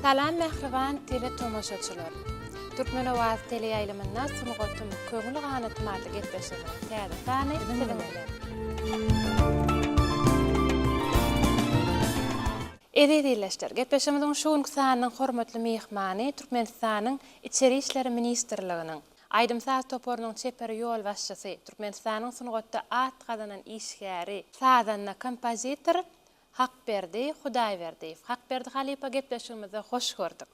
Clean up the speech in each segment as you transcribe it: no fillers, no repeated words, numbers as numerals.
Salam mähriban tele tomaşaçylar! Türkmen owazy teleýaýlymynda Sungatym, köňül ganatym atly gepleşigimiziň täze sany siziň bilen. Eziz ildeşler, gepleşigimiziň şu günki sanynyň hormatly myhmany Türkmenistanyň Içeri işler ministrliginiň Aýdym-saz toparynyň çeper ýolbaşçysy, Türkmenistanyň sungatda at gazanan işgäri, sazanda, kompozitor Hakberdi Hudaýberdiýew. Hakberdi halypa gepleşigimizde hoş gördük.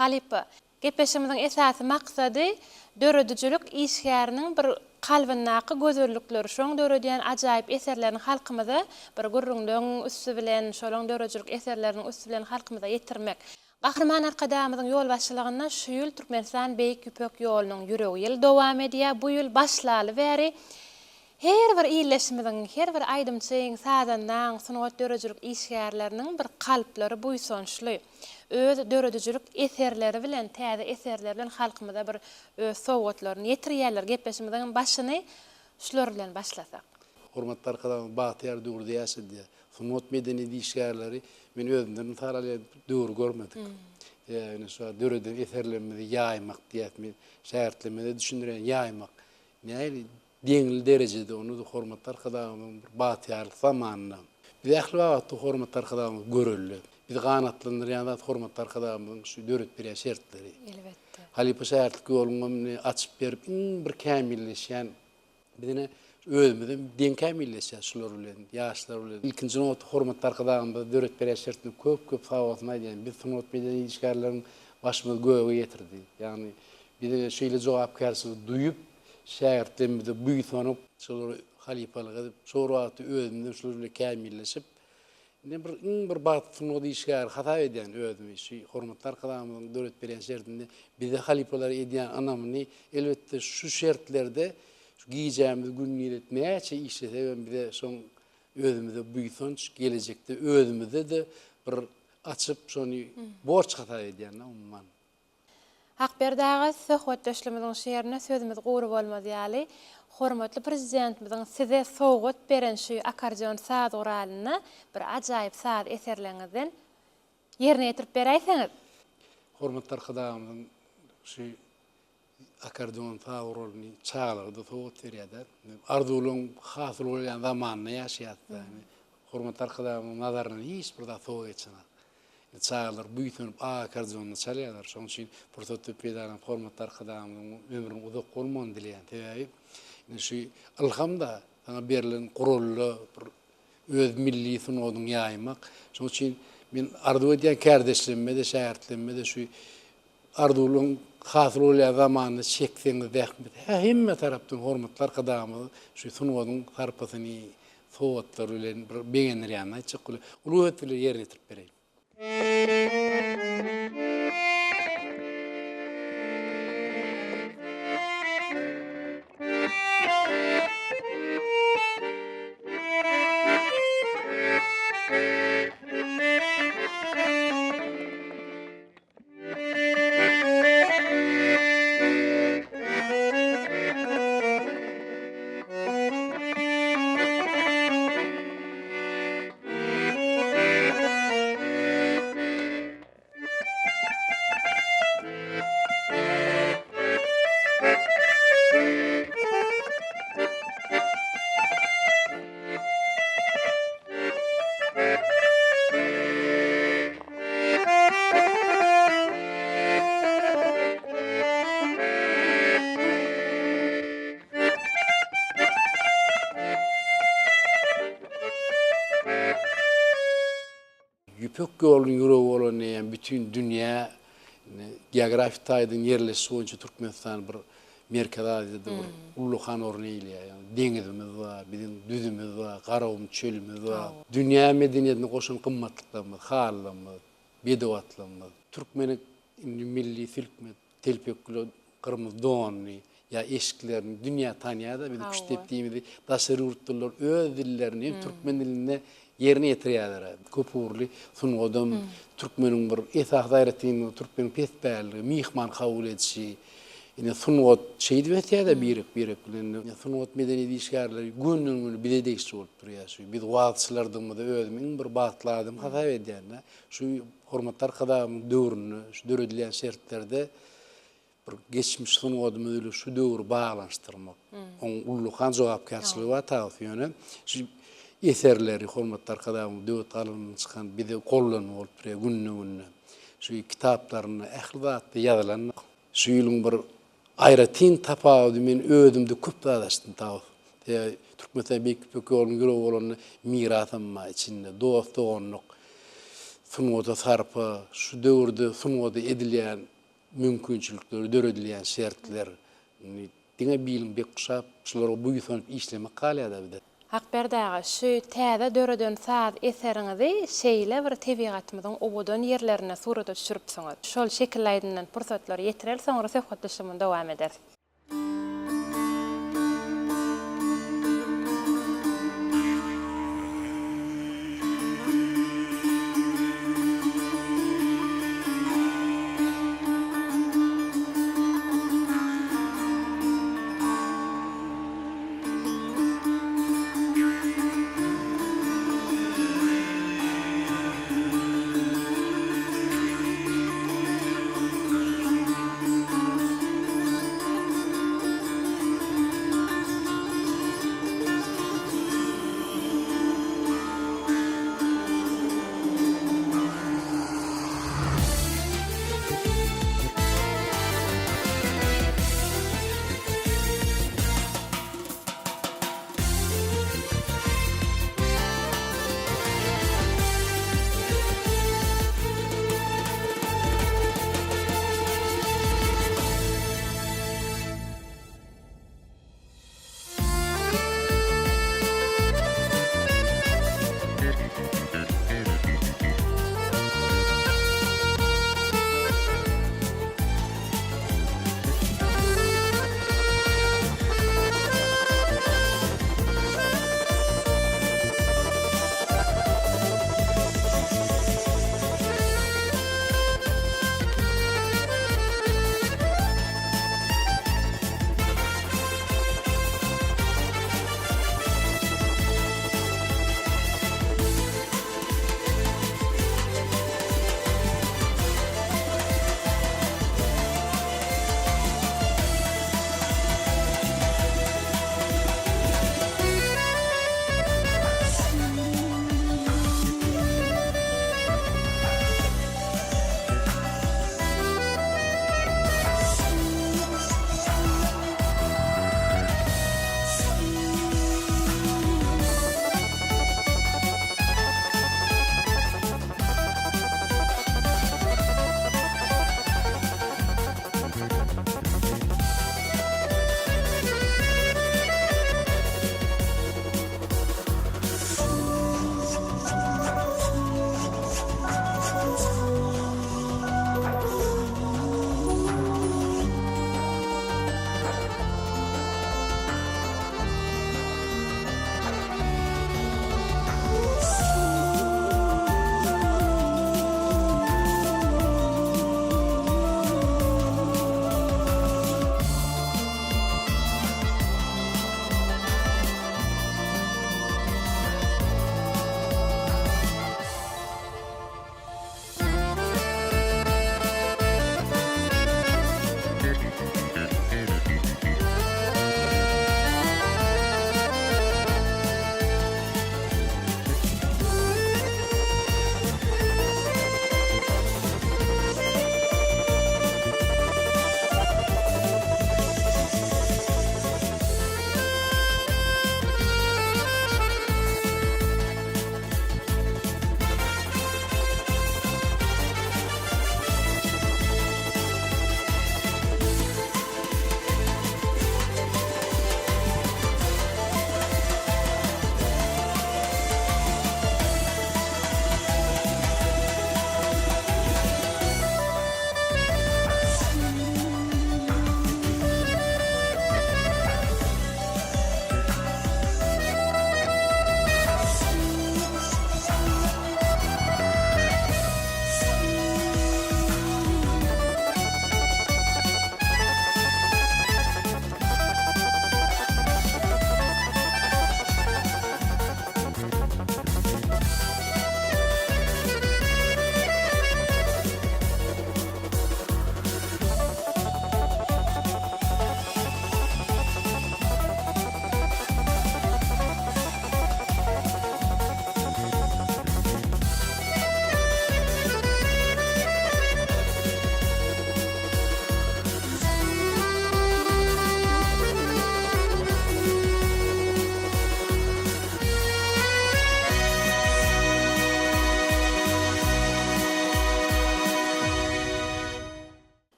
Halypa, gepleşigimiziň esasy maksady döredijilik işgäriniň bir kalbyndaky gözellikleri, şoň döredýän ajaýyp eserlerini halkymyza bir gürrüňleň üsti bilen, şolaň döredijilik eserleriniň üsti bilen halkymyza ýetirmek. Gahryman Arkadagymyzyň ýolbaşçylygynda şu ýyl Türkmenistan Beýik Ýüpek ýolunyň ýüregi ýyly dowam edýär. Bu ýyl başlaly bäri her bir ildeşimiziň, her bir aýdymçyň, sazandaň, sungat döredijilik işgärleriniň bir kalplary buýsançly. Öz döredijilik eserleri bilen, täze eserleri bilen halkymyza bir öz sowgatlaryny ýetirýärler. Gepleşigimiziň başyny şular bilen başlasak. Hormatly Arkadagymyz bagtyýar döwürde ýaşadýar. Sungat medeniýet işgärleri men özümden mysal alýan döwri görmedik. Sebäbi ine şu döreden eserlerimizi ýaýmak diýýäs men şägirtlerime-de düşündirýän ýaýmak. Nähili deňli derejede ony hormatly Arkadagymyzyň bir bagtyýarlyk zamanynda biz ähli babatda hormatly Arkadagymyz görelde. Bizi ganatlandyrýan zat hormatly Arkadagymyzyň şu döredip berýän şertleri. Elbetde. Halypa şägirtlik ýoluňam indi açyp berip iň bir kämilleşýän Biz ine özümizem deň kämilleşýäs şular bilen, ýaşlar bilen. Ilkinji nobatda hormatly Arkadagymyza döredip berýän şertine köp-köp sag bolsun aýdýan. Biz sungat medeniýet işgärleriň başymyzy göge getirdi. Ýagny biz ine şeýle jogapkärçiligi duýup, şägirtlerimize buýsanyp, şolara halypalyk edip, şol bir wagtda özümizem şular bilen kämilleşip, Indi bir iň bir bagtly sungat işgäri hasap edýän özümi. Şu hormatly Arkadagymyzyň döredip berýän şertinde bize halypalara edýän ynamyny elbetde şu şertlerde şu gijämizi gündiz edip näçe işlesegem bize şoň özümize buýsanç gelejekde özümize-de bir açyp şony borç hasap edýän-de umuman. Hakberdi aga, söhbetdeşligimiziň şu ýerinde sözümiz gury bolmaz ýaly, hormatly Prezidentimiziň size sowgat beren şu akkordeon saz guralynda bir ajaýyp saz eserleriňizden ýerine ýetirip beräýseňiz? Hormatly Arkadagymyzyň şu akkordeon saz guralyny çagalara-da sowgat berýär-de. Arzuwlaryň hasyl bolýan zamanynda ýaşaýarys-da. Hormatly Arkadagymyzyň nazaryndan hiç bir zat sowa geçenok. Çagalar buýsanyp ak akkordeonda çalýarlar. Şonuň üçin pursatdan peýdalanyp hormatly Arkadagymyzyň ömrüniň uzak bolmagyny dileýän. Sebäbi indi şu ylham-da saňa berlen guralda bir öz milli sungatyňy ýaýmak. Şonuň üçin men arzuw edýän kärdeşlerime-de, şägirtlerime-de şu arzuwlaryň hasyl bolýan zamanynda çekseňiz zähmeti, hemme tarapdan hormatly Arkadagymyz şu sungatyň sarpasyny sowgatlar bilen bir begendirýänini aýtjak bolýar. Uly höwes bilen ýerine ýetirip bereýin. Ýüpek ýolunyň ýüregi bolan diýýän bütin dünýä indi geografik taýdan ýerleşişi boýunça Türkmenistan bir Merkezi Aziýada bir ullakan orun eýeleýär. Ýagny deňizimiz bar, biziň düzümiz bar, Garagum çölümiz bar. Dünýä medeniýetine goşan gymmatlyklarymyz, halylarymyz, bedew atlarymyz. Türkmeniň indi milli silkme telpekli gyrmyzy donuny ýa eşiklerini dünýä tanýar-da, biziň küştdepdimizi daşary ýurtlular öz dillerini hem türkmen dilinde ýerine ýetirýärler. Köp ugurly sungadam türkmeniň bir esasy aýratynlygy türkmeniň pespälligi, myhman kabul edişi. Ine sungat şeýdip ösýär-de birek-birek bilen. Sungat medeniýet işgärleri gönden-göni bize degişli bolup durýar şu. Biz wagyzçylardygymyzy özüm iň bir bagtly adam hasap edýän-de. Şu Hormatly Arkadagymyzyň döwründe şu döredilýän şertlerde bir geçmiş sungatymyz bilen şu döwri baglanyşdyrmak, oň ullakan jogapkärçiligi bar tagsy ýöne şu eserleri Hormatly Arkadagymyzyň döwet galamyndan çykan bize gollanma bolup durýar günde-günde. Şu kitaplarynda ähli zatda ýazylan. Şu ýylyň bir aýratyn tapawudy men özümde köp zat açdym Tawus. Sebäbi Türkmenistan Beýik Ýüpek ýolunyň ýüregi bolanda mirasam bar içinde, dost-doganlyk, sungata sarpa, şu döwürde sungata edilýän mümkinçilikleri, döredilýän şertler. Indi diňe biliň bek guşap, şulara buýsanyp işlemek galýar-da bize. Hakberdi aga, şu täze döreden saz eseriňizi şeýle bir tebigatymyzyň owadan ýerlerinde surata düşüripsiňiz. Şol şekilli aýdymdan pursatlary ýetireli, soňra söhbetdeşligimizi dowam ederis.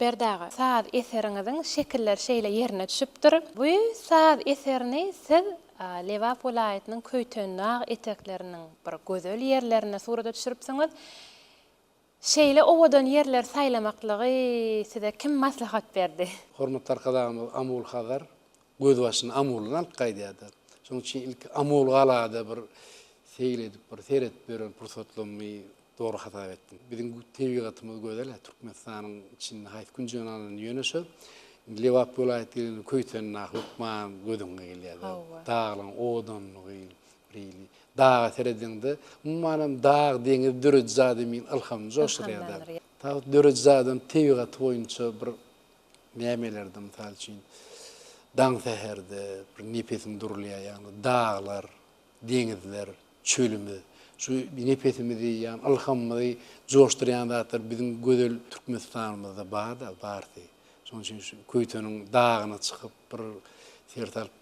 Hakberdi aga, saz eseriňiziň şekilleri şeýle ýerine düşüpdir. Bu saz eserini siz Lebap welaýatynyň Köýtendag etekleriniň bir gözel ýerlerinde surata düşüripsiňiz. Şeýle owadan ýerleri saýlamaklygy size kim maslahat berdi? Hormatly Arkadagymyz Amul Hazar gözbaşyny Amuldan alyp gaýdýardy. Şonuň üçin ilki Amul galada bir seýil edip, bir seredip ýören pursatlarymy dogry hasap etdim. Biziň tebigatymyz gözel-ä, Türkmenistanyň içinde haýsy künjegini alanda ýöne şo Lebap welaýaty gelende Köýtendag hökman gözüňe gelýär-de. Daglaryň owadanlygy, Birhili daga seredeňde, umumanam dag, deňiz dörediji adamyň ylhamyny joşdurýar-da. Tagt dörediji adam tebigaty boýunça bir nämelerde, mysal üçin, daň säherde bir nepesiň durulýar, ýagny daglar, deňizler, çölümiz. Şu nepesimizi, ýagny ylhamymyzy joşdurýan zatlar biziň gözel Türkmenistanymyzda bar-da, barsy. Şonuň üçin şu Köýteniň dagyna çykyp bir ser salyp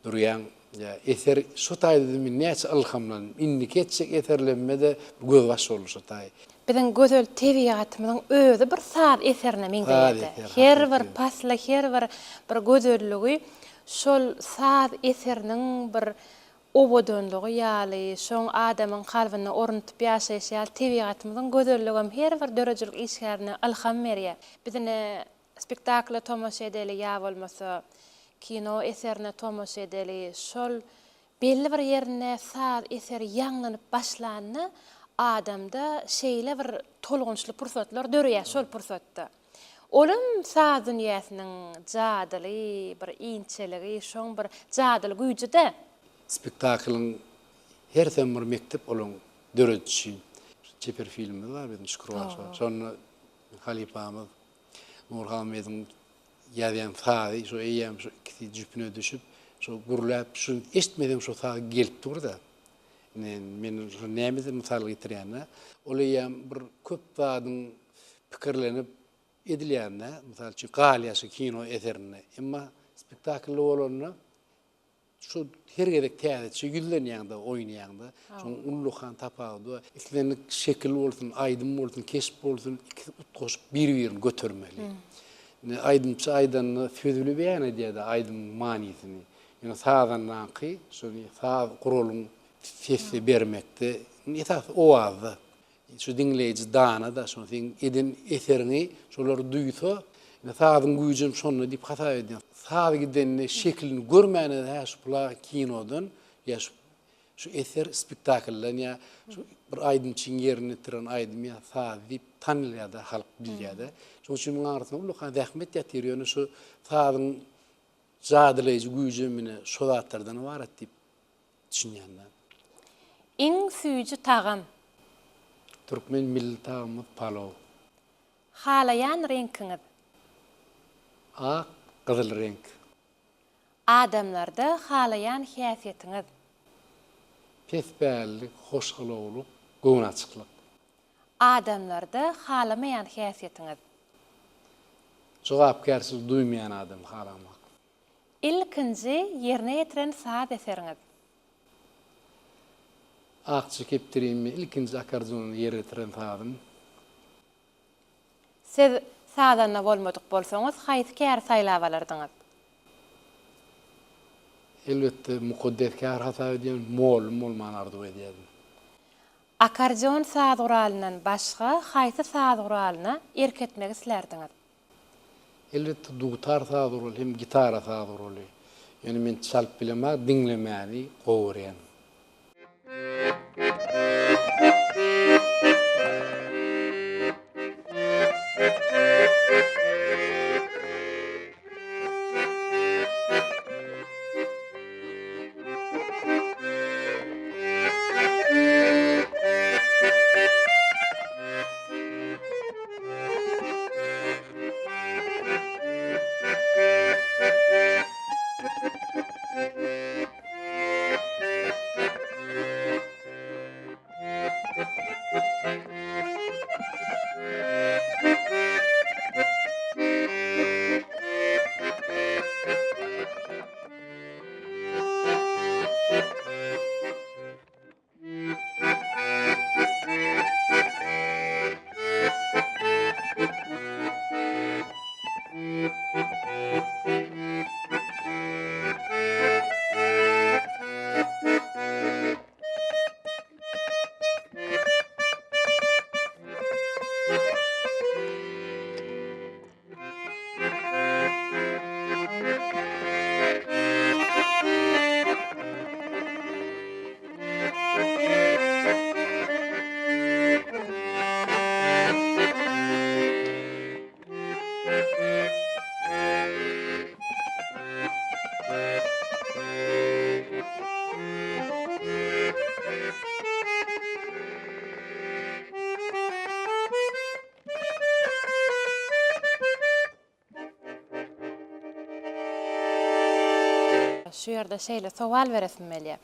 Durýaň ýa eser şo taýda men näçe ylhamlandym indiki etjek eserlemde-de gözbaş boldy şo taý. Biziň gözel tebigatymyzyň özi bir saz eserine meňzeýärdi. Her bir pasly, her bir bir gözelligi şol saz eseriniň bir owadanlygy ýaly, şoň adamyň kalbynda orun tutup ýaşaýşy ýaly tebigatymyzyň gözelligem her bir döredijilik işgärine ylham berýär. Biz ine Spektakla tomaşa edeli ýa bolmasa kino eserine tomaşa edeli, şol belli bir ýerinde saz eseri ýaňlanyp başlanda adamda şeýle bir tolgunçly pursatlar döreýär şol pursatda. Olam saz dünýäsiniň jadyly bir inçeligi, şoň bir jadyly güýji-dä. Spektaklyň hersem bir mekdep olaň döredişi. Çeper filmimiz bar biziň Şükür bagşy. Şonda halypamyz Nurhamediň ýazýan sazy şo eýýäm şo ikisi jüpüne düşüp, şo gürläp, şu eşitmeseň şo saz gelip dur-da. Indi men şo nämeden mysal getirýän-de, ol eýýäm bir köp zadyň pikirlenip edilýän-de, mysal üçin galýar şo kino eserinde. Emma spektaklda bolanda Şu her gezek täzeçe ýüzlenýäňde, oýnaýaňda, şonuň ullakan tapawudy bar. Islendik şekil bolsun, aýdym bolsun, keşp bolsun, ikisi utgaşyp bir-birini götermeli. Indi aýdymçy aýdanda söz bile beýan edýär-de aýdymyň manysyny. Ýöne sazandaky şony saz guralyň sesi bermekde, esasy owazda. Şu diňleýji dana-da şony seň eden eseriňi şolar duýsa, ine sazyň güýjem şonda diýip hasap edýän. Saz gidende şekilini görmäne-de hä şu pylan kinodan ýa şu şu eser spektakldan ýa şu bir aýdymçyň ýerine ýetiren aýdymy ýa sazy diýip tanylýar-da, halk bilýär-de. Şonuň üçin munuň aňyrsynda ullakan zähmet ýatyr, ýöne şu sazyň jadylaýjy güýjem ine şo zatlardan ybarat diýip düşünýän-dä. Iň süýji tagam. Türkmen milli tagamymyz palow. Halaýan reňkiňiz? Ak, gyzyl reňk. Adamlarda halaýan häsiýetiňiz? Pespällik, hoşgylawlyk, göwnaçyklyk. Adamlarda halamaýan häsiýetiňiz? Jogapkärçilik duýmaýan adamy halamak. Ilkinji ýerine ýetiren saz eseriňiz? Akja kepderimi ilkinji akkordeonda ýerine ýetiren sazym. Siz sazanda bolmadyk bolsaňyz haýsy käri saýlap alardyňyz? Elbetde mukaddes kär hasap edýän mollum bolmany arzuw edýärdim. Akkordeon saz guralyndan başga haýsy saz guralyna erk etmek islärdiňiz? Elbetde dutar saz guraly hem gitara saz guraly. Ýöne men çalyp bilemok, diňlemäni gowy görýän. Şu ýerde şeýle sowal beresim gelýär.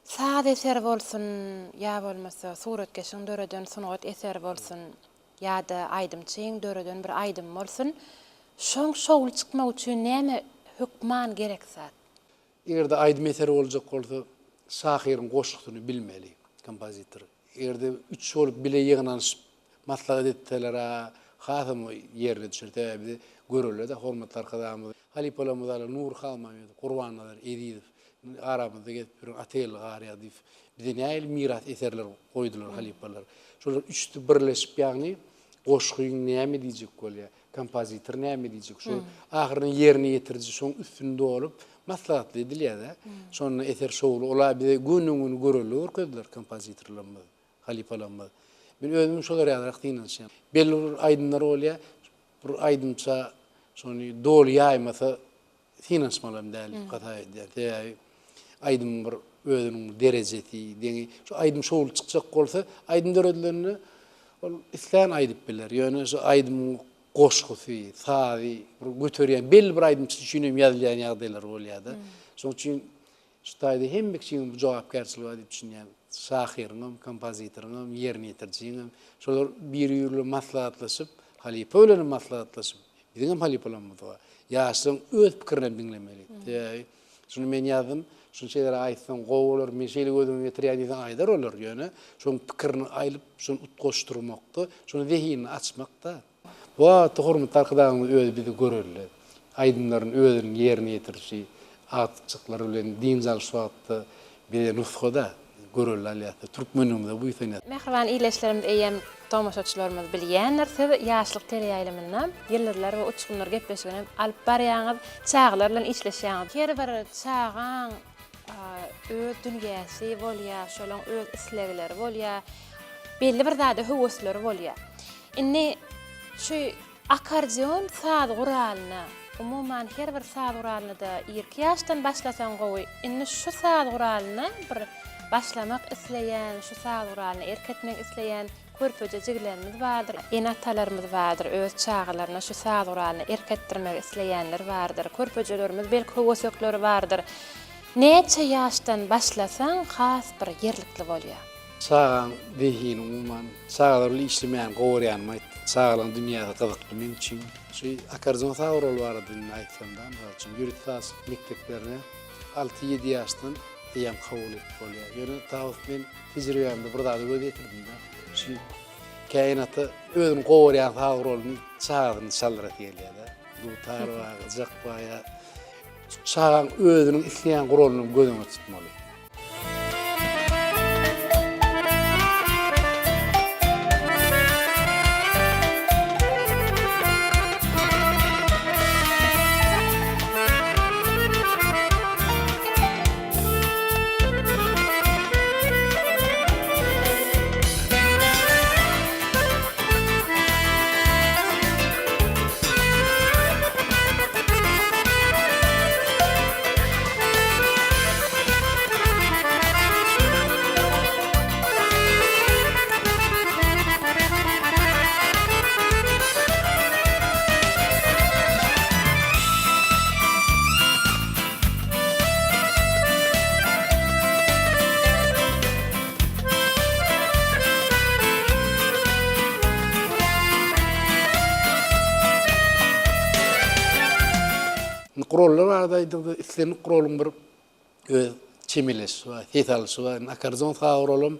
Saz eseri bolsun, ýa bolmasa suratkeşiň döreden sungat eseri bolsun, ýa-da aýdymçyň döreden bir aýdymy bolsun, şoň şowly çykmagy üçin näme hökman gerek zat? Eger-de aýdym eseri boljak bolsa, şahyryň goşgusyny bilmeli kompozitor. Eger-de üç bolup bile ýygnanyşyp maslahat etseler-ä hasam ýerine düşer. Sebäbi bize görelde-de hormatly Arkadagymyz, halypalarymyz ala Nury Halmämmedow, Gurbannazar Ezizow, aramyzda gezip ýören Atageldi Garýagdyýew bize nähili miras eserler goýdular halypalar. Şolar üçüsi birleşip ýagny goşgyň näme diýjek bolýar, kompozitor näme diýjek, şol ahyrynda ýerine ýetiriji şoň üstüni dolup maslahatly edilýär-de. Şonda eser şowly. Olar bize gönden-göni görelde görkezdiler kompozitorlarymyz, halypalarymyz. Men özüm şolar ýalyrak synanyşýan. Belli bir aýdymlar bolýar, bir aýdymça şony doly ýaýmasa synanyşmalam däl diýip hasap edýän. Sebäbi aýdymyň bir özüniň bir derejesi, deňi, şu aýdym şowly çykjak bolsa, aýdym döredilende ol islän aýdyp biler. Ýöne şu aýdymyň goşgusy, sazy bir göterýän belli bir aýdymçy üçin hem ýazylýan ýagdaýlar bolýar-da. Şonuň üçin şu taýda hemme kişiniň bir jogapkärçiligi bar diýip düşünýän. Şahyryňam, kompozitoryňam, ýerine ýetirijiňem. Şolar biri-biri bilen maslahatlaşyp, halypa bilen hem maslahatlaşyp, Biziňem halypalarymyz bar. Ýaşlaryň öz pikirinem diňlemeli. Sebäbi şuny men ýazdym, şuny şeýleräk aýtsaň gowy bolar, men şeýle göz öňüne getirýän diýseň aýdar olar. Ýöne şoň pikirini aýlyp, şony utgaşdyrmakda, şonuň zehinini açmakda. Bu babatda hormatly Arkadagymyz özi bizi görelde. Aýdymlaryny özüniň ýerine ýetirişi, agtyjyklary bilen dynç alyş wagtda bize nusga-da. Görelde alýas-da, türkmenligimize buýsanýas. Mähriban ildeşlerimiz eýýäm tomaşaçylarymyz bilýändir, siz Ýaşlyk teleýaýlymynda Ýyldyzlar we uçgunlar gepleşigini hem alyp barýaňyz, çagalar bilen işleşýäňiz. Her bir çagaň öz dünýäsi bolýar, şolaň öz islegleri bolýar, belli bir zada höwesleri bolýar. Indi şu Akkordeon saz guralyna, umuman her bir saz guralyna-da irki ýaşdan başlasaň gowy. Indi şu saz guralyna bir başlamak isleýän, şu saz guralyna erk etmek isleýän körpeje jigilerimiz bardyr, ene-atalarymyz bardyr, öz çagalaryna şu saz guralyna erk etdirmek isleýänler bardyr, körpejelerimiz belki höwesekleri bardyr. Näçe ýaşdan başlasaň has bir ýerlikli bolýar? Çagaň zehini umuman, çagalar bilen işlemäni gowy görýänimi aýtdym. Çagalaryň dünýäsi gyzykly meň üçin. Şu akkordeon saz guraly barada indi aýtsam-da, mysal üçin, ýörite sazçylyk mekdeplerine alty-ýedi ýaşdan eýýäm kabul edip bolýar. Ýöne Tawus men tejribämde bir zada göz ýetirdim-de, şu käýinata özüniň gowy görýän saz guralyny çagasyna çaldyrasy gelýär-de. Dutar bar, gyjak bar ýa çagaň özüniň isleýän guralyny göz öňünde tutmaly. Indi gurallar barada aýdylsa, islendik guralyň bir öz çemeleşişi bar, ses alşy bar. Indi akkordeon saz guralam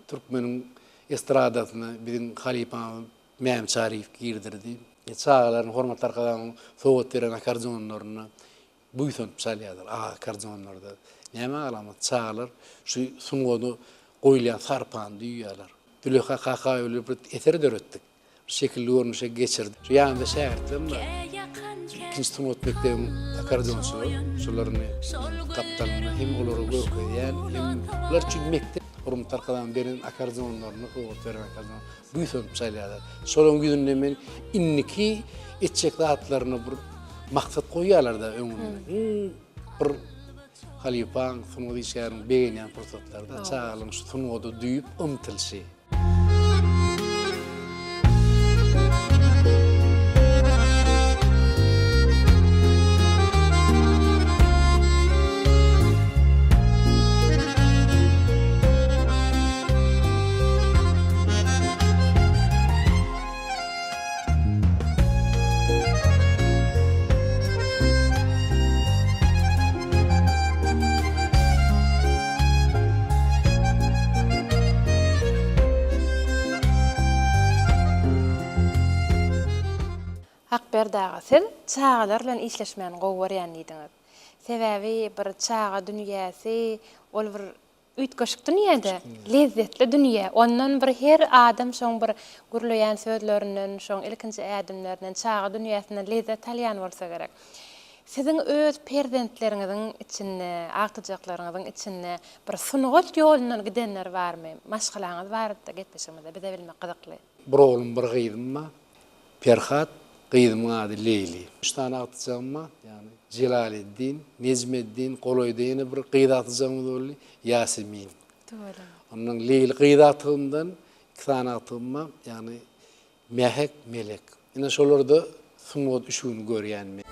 türkmeniň estradasyna biziň halypamyz Mämi Çaryýew girdirdi. Çagalaryň hormatly Arkadagymyzyň sowgat beren akkordeonlaryna buýsanyp çalýarlar, akkordeonlarda. Näme alamat, çagalar şu sungata goýulýan sarpany duýýarlar. Züleýha Kakaýewa bilen bir eser döretdik. Şekilli görnüşe geçirdik. Şu ýanymda şägirtlerim bar. Ikinji sungat mekdebiniň akkordeonçylary. Şolar indi gapdalynda hem olara görkezýän, hem bular üçin mekdep. Hormatly Arkadagymyzyň beren akkordeonlaryny, sowgat beren akkordeon buýsanyp çalýarlar. Şolaryň ýüzünde men indiki etjek zatlaryna bir maksat goýýarlar-da öňünde. Iň bir halypaň, sungat işgäriniň begenýän pursatlary-da çagalaryň şu sungata duýup ymtylyşy. Hakberdi aga, siz çagalar bilen işleşmäni gowy görýän diýdiňiz. Sebäbi bir çaga dünýäsi ol bir üýtgeşik dünýä-de, lezzetli dünýä. Ondan bir her adam şoň bir gürleýän sözlerinden, şoň ilkinji ädimlerinden, çaga dünýäsinden lezzet alýan bolsa gerek. Siziň öz perzentleriňiziň içinde, agtyjaklaryňyzyň içinde bir sungat ýolundan gidenler barmy? Maşgalaňyz barada gepleşigimizde bize bilmek gyzykly. Bir oglum, bir gyzym bar. Perhat, gyzymyň ady Leýli. Üç sany agtyjagym bar, ýagny Jelaleddin, Nejmeddin, golaýda ýene bir gyz agtyjagymyz boldy, Ýasemin. Tüweleme. Ondan Leýli gyz agtygymdan iki sany agtygym bar, ýagny Mähek, Melek. Ine şolarda sungat üşügini görýän men.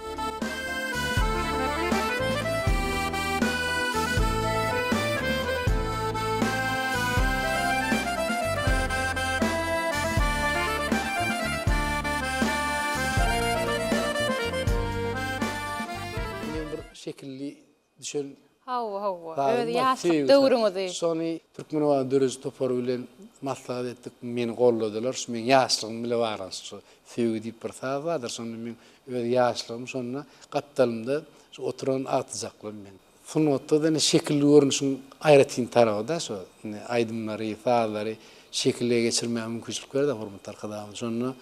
Meň bir şekilli düşen Hawa, hawa. Öz ýaşlyk döwrüňizi. Şony Türkmenobadyň döredijilik topary bilen maslahat etdik. Meni golladylar. Şu meň ýaşlygym bile baglanyşykly. Söýgi diýip bir saz bardyr. Şonda meň öz ýaşlygym şonda gapdalymda şu oturan agtyjaklym meň. Sungatda-da ine şekilli görnüşiň aýratyn taraby-da şo. Indi aýdymlary, sazlary şekile geçirmäge mümkinçilik berdi hormatly Arkadagymyz. Şonda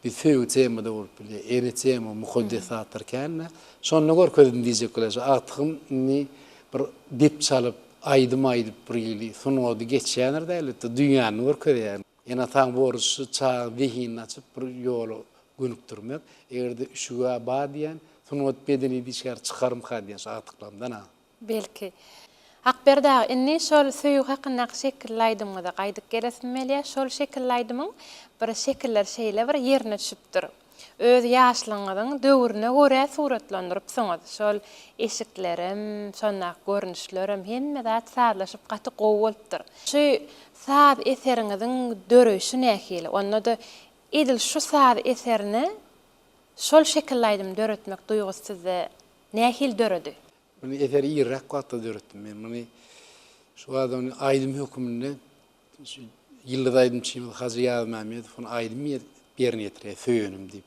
Biz söýgi temada bolup bilýär, ene tema, mukaddes zatlar kän-de. Şonda görkezdim diýjek bolýar. Şu agtygym indi bir dep çalyp, aýdym aýdyp bir hili sungady geçýändir-dä elbetde, dünýäni görkezýär. Ene-ataň borjy şu çagaň zehinini açyp bir ýola gönükdirmek. Eger-de üşüg-ä bar diýýän, sungat medeniýet işgäri çykarmyka diýýän şu agtyklarymdan-a. Belki. Hakberdi aga, indi şol söýgi hakyndaky şekilli aýdymyňyza gaýdyp gelesim gelýär. Şol şekilli aýdymyň bir şekilleri şeýle bir ýerine düşüpdir. Öz ýaşlygyňyzyň döwrüne görä suratlandyrypsyňyz. Şol eşiklerem, şondaky görnüşlerem, hemme zat sazlaşyp gaty gowy bolupdyr. Şu saz eseriňiziň döreýşi nähili? Onda-da edil şu saz eserine şol şekilli aýdym döretmek duýgusy sizde nähili döredi? Muny eseri irräk wagtda döretdim men. Muny şu wagt ony aýdym höküminde şu ýyldyz aýdymçymyz Hajy Ýazmämmedow ony aýdym ýerine ýetirýär, Söýenim diýip.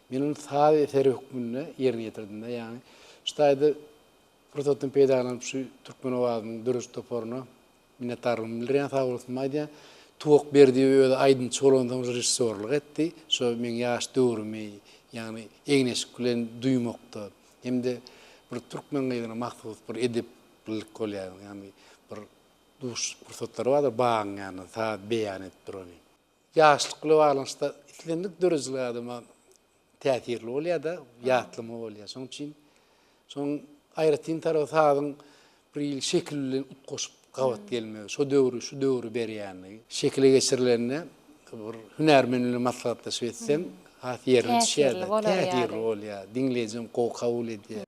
Men ony saz eseri hökmünde ýerine ýetirdim-de, ýagny şu taýda pursatdan peýdalanyp şu Türkmen owazynyň döredijilik toparyna Minnetdarlygymy bildirýän, sag bolsun aýdýan. Tuwak Berdiýew özi aýdymçy bolansoň režissýorlyk etdi. Şo meň ýaş döwrümi, ýagny egin-eşik bilen duýmakda hem-de bir türkmen gyzyna mahsus bir edeplilik bolýar, ýagny bir duşuşyk pursatlary bardyr bagyň ýanynda saz beýan edip durany. Ýaşlyk bilen baglanyşykda islendik döredijilik adama täsirli bolýar-da, ýatlama bolýar. Şonuň üçin şonuň aýratyn tarapy sazyň bir hili şekil bilen utgaşyp gabat gelmegi, şo döwri, şu döwri berýänligi. Şekile geçirilende bir hünärmen bilen maslahatlaşyp etseň, has ýerine düşýär-de, täsirli bolýar, diňleýjem gowy kabul edýär.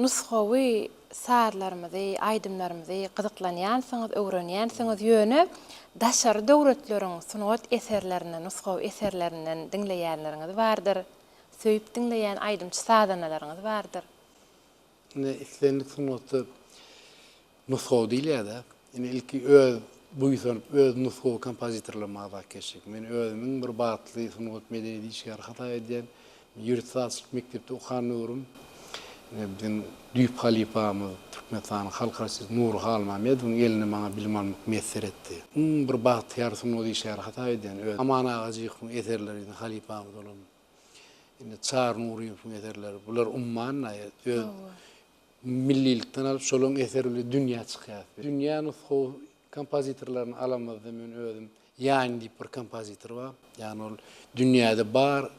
nusgawy sazlarymyzy, aýdymlarymyzy gyzyklanýansyňyz, öwrenýänsiňiz, ýöne daşary döwletleriň sungat eserlerinden, nusgawy eserlerinden diňleýänleriňiz bardyr, söýüp diňleýän aýdymçy-sazandalaryňyz bardyr. Indi islendik sungatda nusgawy diýilýär-dä. Indi ilki öz buýsanyp, öz nusgawy kompozitorlarymy agzap geçjek. Men özümiň bir bagtly sungat medeniýet işgäri hasap edýän. Ýörite sazçylyk mekdepde okan döwrüm ine biziň düýp halypamyz Türkmenistanyň halk artisti Nury Halmämmedowyň elinde maňa bilim almak miýesser etdi. Iň bir bagtyýar sungat işgäri hasap edýän öz Aman Agajykowyň eserleri ine halypamyz bolan. Indi Çary Nurymowyň eserleri, bular umman-da, öz millilikden alyp şolaryň eseri bilen dünýä çykýar. Dünýä nusgawy kompozitorlaryny alamyzda men özüm Ýani diýip bir kompozitor bar. Ýagny ol dünýäde bar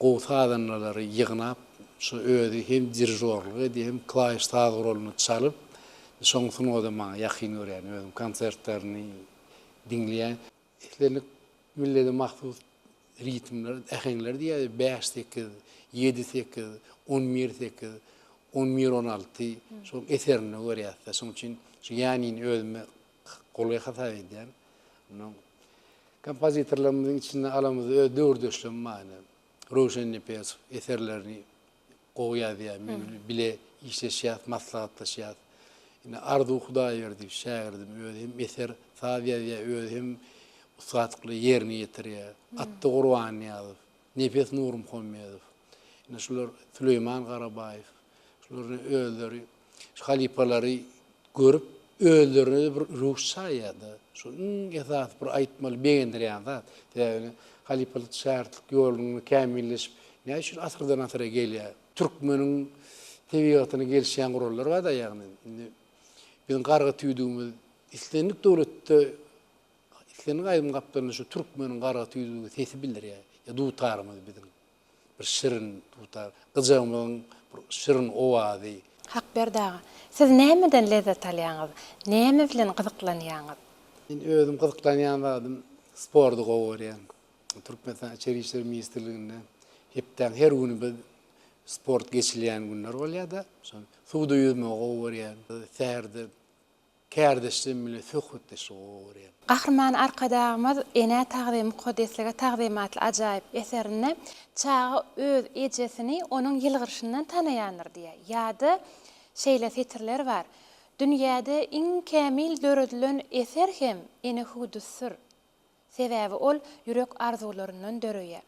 gowy sazandalary ýygnap, şo özi hem dirižorlyk edýär, hem klawiş saz guralyny çalyp, şoň sungady maňa ýakyn görýän, özüm konsertlerini diňleýän. Islendik millete mahsus ritmler, äheňler diýýär, bäş-sekiz, ýedi-sekiz, on bir-sekiz, on bir-on alty, şoň eserinde görýäs-de. Şonuň üçin şu Ýanini özüme golaý hasap edýän. Ondan kompozitorlarymyzyň içinde alamyzda öz döwürdeşlerim bar. Ine, Röwşen Nepesow eserlerini gowy ýazýar. Men bilen bile işleşýäs, maslahatlaşýas. Ine, Arzuw Hudaýberdiýew şägirdim, özi hem eser, saz ýazýar, özi hem ussatlyk bilen ýerine ýetirýär. Atdy Gurbannyýazow, Nepes Nurmuhammedow, ine şular Süleýman Garabaýew, şular özleri şu halypalary görüp, özlerine-de bir röwüş çaýýar-da. Şu iň esasy bir aýtmaly, begendirýän zat. Sebäbi halypalyk, şägirtlik ýolunda kämilleşip, näme üçin asyrdan asyra gelýär? Türkmeniň tebigatyna gelişýän gurallar bar-da, ýagny indi biziň garga tüýdügimiz islendik döwletde, islendik aýdym gapdalynda şu türkmeniň garga tüýdügi sesi bildirýär. Ýa dutarymyz biziň. Bir şirin dutar, gyjagymyzyň bir şirin owazy. Hakberdi aga, siz nämeden lezzet alýaňyz? Näme bilen gyzyklanýaňyz? Men özüm gyzyklanýan zadym sporty gowy görýän. Türkmenistan Içeri işler ministrliginde hepdäň her güni biz sport geçilýän günler bolýar-da. Şol suwda ýüzmegi gowy görýän. Säherde Kärdeşlerim bilen söhbetdeşligi gowy görýän. Gahryman Arkadagymyz Enä tagzym, mukaddeslige tagzym atly ajaýyp eserinde Çaga öz ejesini onuň ýylgyryşyndan tanaýandyr diýýär. Ýa-da şeýle setirler bar, Dünýäde iň kämil döredilen eser hem ene hüwdüsidir. Sebäbi ol ýürek arzuwlaryndan döreýär.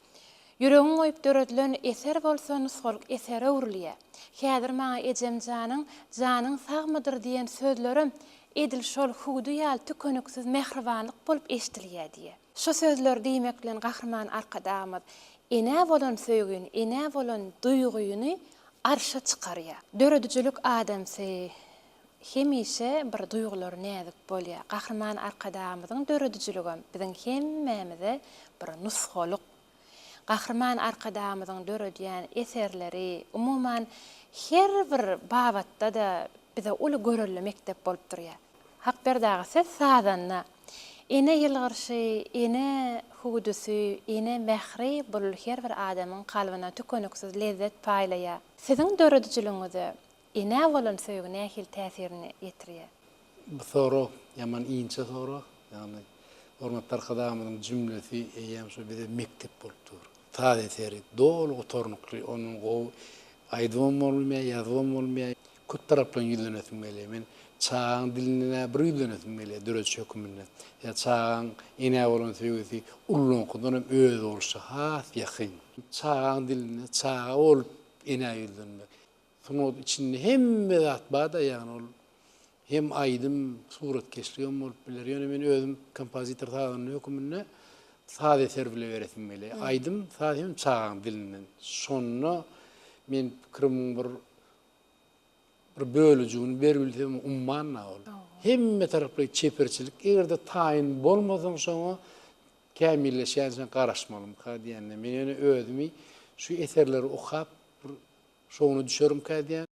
Ýüregiň goýup döredilen eser bolsa nusgalyk esere öwrülýär. Häzir maňa ejem janyň Janyň sagmydyr diýen sözlerem edil şol hüwdi ýaly tükeniksiz mähribanlyk bolup eşidilýär diýýär. Şu sözleri diýmek bilen Gahryman Arkadagymyz enä bolan söýgini, enä bolan duýgyny arşa çykarýar. Döredijilik adamsy Hemişe bir duýgulary näzik bolýar. Gahryman Arkadagymyzyň döredijiligem biziň hemmämize bir nusgalyk. Gahryman Arkadagymyzyň döredýän eserleri, umuman, her bir babatda-da bize uly görelde mekdep bolup durýar. Hakberdi aga, siz sazanda. Ene ýylgyrşy, ene hüwdüsi, ene mähri bul her bir adamyň kalbyna tükeniksiz lezzet paýlaýar. Siziň döredijiligiňize Enä bolan söýgi nähili täsirini ýetirýär? Bu sorag ýaman inçe sorag. Ýagny Hormatly Arkadagymyzyň jümlesi eýýäm şo bize mekdep bolup dur. Saz eseri doly gutarnykly, ondan gowy aýdybam bolmaýar, ýazybam bolmaýar. Köp taraplaýyn ýüzlenesim gelýär. Men çagaň dilinden-ä bir ýüzlenesim gelýär dörediş höküminde. Ýa çagaň enä bolan söýgüsi ululaňkydan hem özboluşly has ýakyn. Çagaň dilinde çaga bolup enä ýüzlenmek. Sungat içinde hemme zat bar-da, ýagny ol hem aýdym, suratkeşligem bolup biler. Ýöne men özüm kompozitor sazanda höküminde saz eseri bile beresim gelýär. Aýdym, saz hem çagaň dilinden. Şonda men pikirimiň bir bir bölejigini beribilsem umman-da ol. Hemme taraplaýyn çeperçilik, eger-de taýyn bolmasaň şoňa kämilleşýänçäň garaşmalymyka diýende. Men ýöne özümi şu eserleri okap bir Şowuna düşerimkä diýýän.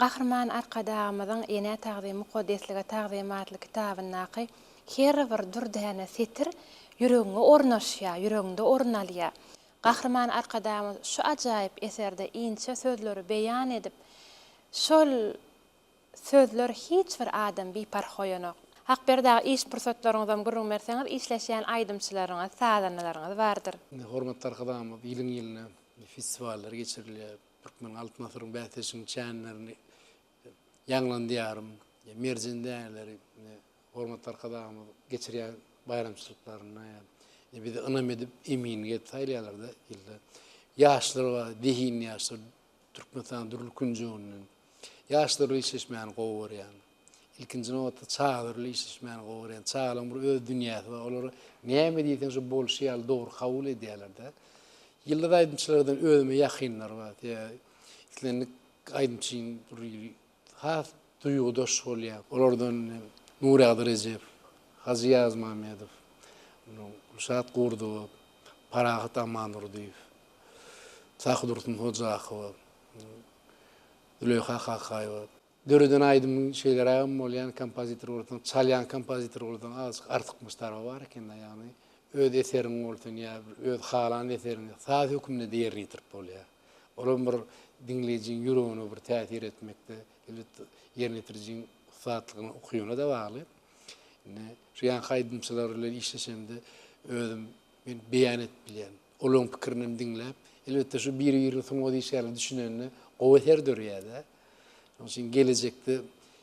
Gahryman Arkadagymyzyň Enä tagzym, mukaddeslige tagzym atly kitabyndaky her bir dürdäne setir ýüregiňe ornaşýar, ýüregiňde orun alýar. Gahryman Arkadagymyz şu ajaýyp eserde inçe sözleri beýan edip, şol sözler hiç bir adam biparh goýanok. Hakberdi aga iş pursatlaryňyzam gürrüň berseňiz işleşýän aýdymçylaryňyz, sazandalaryňyz bardyr. Indi hormatly Arkadagymyz ýylyň-ýylyna festiwallar geçirilýär. Türkmeniň Altyn asyryň bäsleşiginiň çäginlerini Ýaňlan Diýarym, Merjen däneleri hormatly Arkadagymyz geçirýän baýramçylyklarynda bizi ynam edip eminlik edip saýlaýarlar-da ýylda. Ýaşlar bar, zehinli ýaşlar Türkmenistanyň dürli künjeginden. Ýaşlar bilen işleşmäni gowy görýän. Ilkinji nobatda çagalar bilen işleşmäni gowy görýän. Çagalaryň bir öz dünýäsi bar. Olara näme diýseň şo bolşy ýaly dogry kabul edýärler-de. Ýyldyz aýdymçylardan özüme ýakynlar bar. Islendik aýdymçyň bir has duýgudaş bolýar. Olardan Nurýagdy Rejepow, Hajy Ýazmämmedow, Gülşat Gurdowa, Parahat Amandurdyýew, Sahydursun Hojakowa, Züleýha Kakaýewa. Döreden aýdymyň şeýlerägem bolýan, kompozitor bolsaň, çalýan kompozitor bolsaň azajyk artykmaç tarapy bar eken-de, ýagny öz eseriň bolsun ýa bir öz halan eseriňi saz hökmünde-de ýerine ýetirip bolýar. Olam bir diňleýjiň ýüregine bir täsir etmekde, elbetde, ýerine ýetirijiň ussatlygyna, ukybyna-da bagly. Indi şu ýaňky aýdymçylar bilen işleşemde özüm men beýan edip bilýän. Olaryň pikirinem diňläp, elbetde şu biri-birine sungat işgärleri düşünende gowy eser dörýär-de. Şonuň üçin gelejekde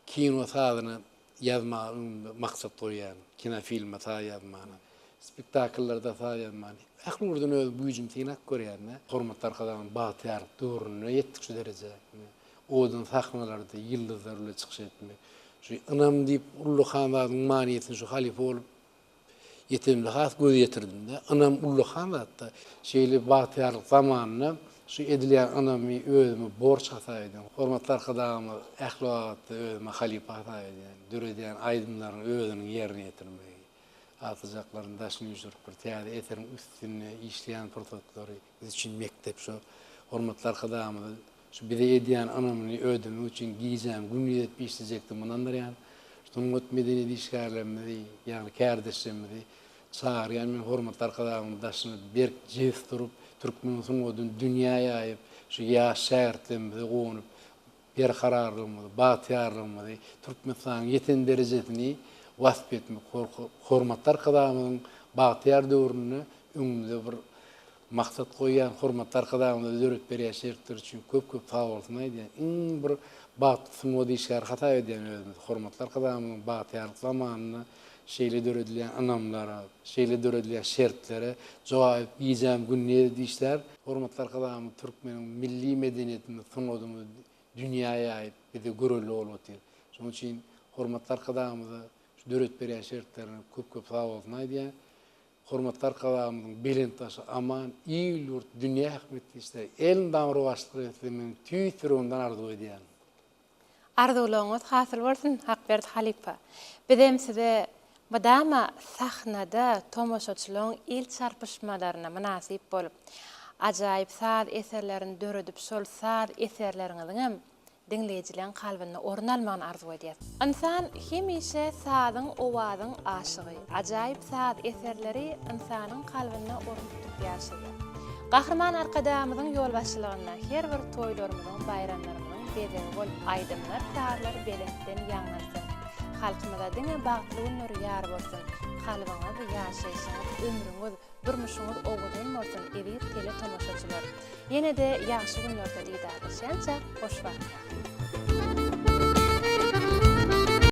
kino sazyny ýazmaga öňümde maksat goýýan, kinofilme saz ýazmany, spektakllarda saz ýazmany. Ähli ugurdan öz güýjümi synap görýän-de. Hormatly Arkadagymyzyň bagtyýarlyk döwründe ýetdik şu derejä. Ine, owadan sahnalarda ýyldyzlar bilen çykyş etmek. Şu ynam diýip ullakan zadyň manysyny şu halypa bolup Ýetenimde has göz ýetirdim-de. Ynam ullakan zat-da. Şeýle bagtyýarlyk zamanynda şu edilýän ynamy özüme borç hasap edýän. Hormatly Arkadagymyz ähli babatda özüme halypa hasap edýän. Döredýän aýdymlaryny özüniň ýerine ýetirmegi, agtyjaklaryny daşyna üýşürip bir täze eseriň üstünde işleýän pursatlary biz üçin mekdep. Şu hormatly Arkadagymyzy Şu bize edýän ynamyny ödemek üçin gijämi gündiz edip işlejekdigimi ynandyrýan. Sungat medeniýet işgärlerimizi, ýagny kärdeşlerimizi çagyrýan men hormatly Arkadagymyzyň daşyna berk jebis durup, türkmen sungatyny dünýä ýaýyp, şu ýaş şägirtlerimize guwanyp, berkararlygymyzy, bagtyýarlygymyzy, Türkmenistanyň ýeten derejesini wasp etmek, hormatly Arkadagymyzyň bagtyýar döwründe öňümizde bir Maksat goýýan hormatly Arkadagymyza döredip berýän şertleri üçin köp-köp sagbolsun aýdýan. Iň bir bagtly sungat işgäri hasap edýän özümizi. Hormatly Arkadagymyzyň bagtyýarlyk zamanynda şeýle döredilýän ynamlara, şeýle döredilýän şertlere jogap edip gijäm gündiz edip işlär. Hormatly Arkadagymyz türkmeniň milli medeniýetimizi, sungatymyzy dünýä ýaýyp, bize görelde bolup otyr. Şonuň üçin hormatly Arkadagymyza şu döredip berýän şertlerine köp-köp sagbolsun aýdýan. Hormatly Arkadagymyzyň belent başy aman, il-ýurt, dünýä ähmiýetli işler elmydama rowaçlyk etsin men tüýs ýüregimden arzuw edýän. Arzuwlaryňyz hasyl bolsun Hakberdi halypa. Bizem size mydama sahnada tomaşaçylaryň el çarpyşmalaryna mynasyp bolup, ajaýyp saz eserlerini döredip şol saz eserleriňiziňem diňleýjileň kalbynda orun almagyny arzuw edýäs. Ynsan hemişe sazyň, owazyň aşygy. Ajaýyp saz eserleri ynsanyň kalbynda orun tutup ýaşaýar. Gahryman Arkadagymyzyň ýolbaşçylygynda her bir toýlarymyzyň, baýramlarymyzyň bezegi bolup aýdymlar, sazlar belentden ýaňlansyn. Halkymyza diňe bagtly günler ýar bolsun! Kalbyňyz, ýaşaýşyňyz, ömrüňiz, durmuşyňyz owadan bolsun, eziz teletomaşaçylar! Ýene-de ýagşy günlerde didarlaşýança hoş wagtda.